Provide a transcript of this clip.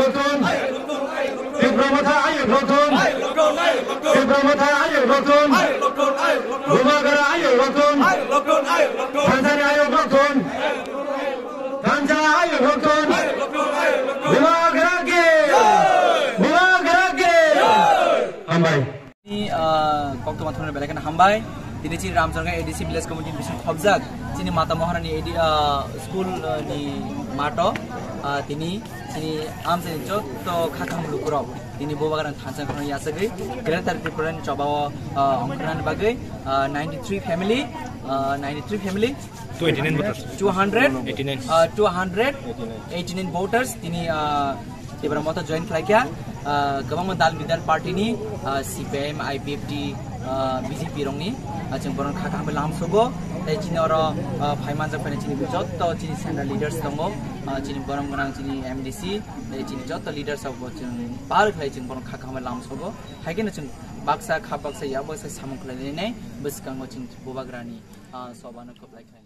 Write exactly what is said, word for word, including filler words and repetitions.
Rotun. Tipra Motha ayuk rotun. Tipra Motha ayuk rotun. Bubagra ayuk rotun. Thansa ni ayuk rotun. Thansa ayuk rotun. Bubagra ki. Bubagra ki. Hambai. Tini, ah, koktwma thumnani belai kheno hambai. Tini chini Ramchorga A D C Village Committee ni bising khobjak chini Mata Maharani A D, ah, school, ah, ni mato, ah, tini chini amchaini jotto kha kaham lukurok tini Bubagrani thansa khorang yachagwi Greater Tripura ni chobao, ah, ongkhornani bagwi, ah, ninety three family, ah, ninety three family, two eighty nine voters. Two hundred, eighty nine. Ah, two hundred eighty nine voters tini, ah, Tipra Motha join khlaikha, ah, kwbangma dal bidal party ni, ah, C P I M, I P F T, ah, B J P rokni, ah, chwng borok kha kaham lamsogo, tei chini oro, ah, phai manjak phai chini jotto chini central leaders tongo, ah, chini borom gwnang chini M D C, tei chini jotto leaders rok bo chwng pal khlai chwng borok kha kaham lamsogo, hai kheno chwng baksa kha baksa ya baksa samung khlai nai bwskango chwng Bubagrani, ah, soba no kwplai khlai.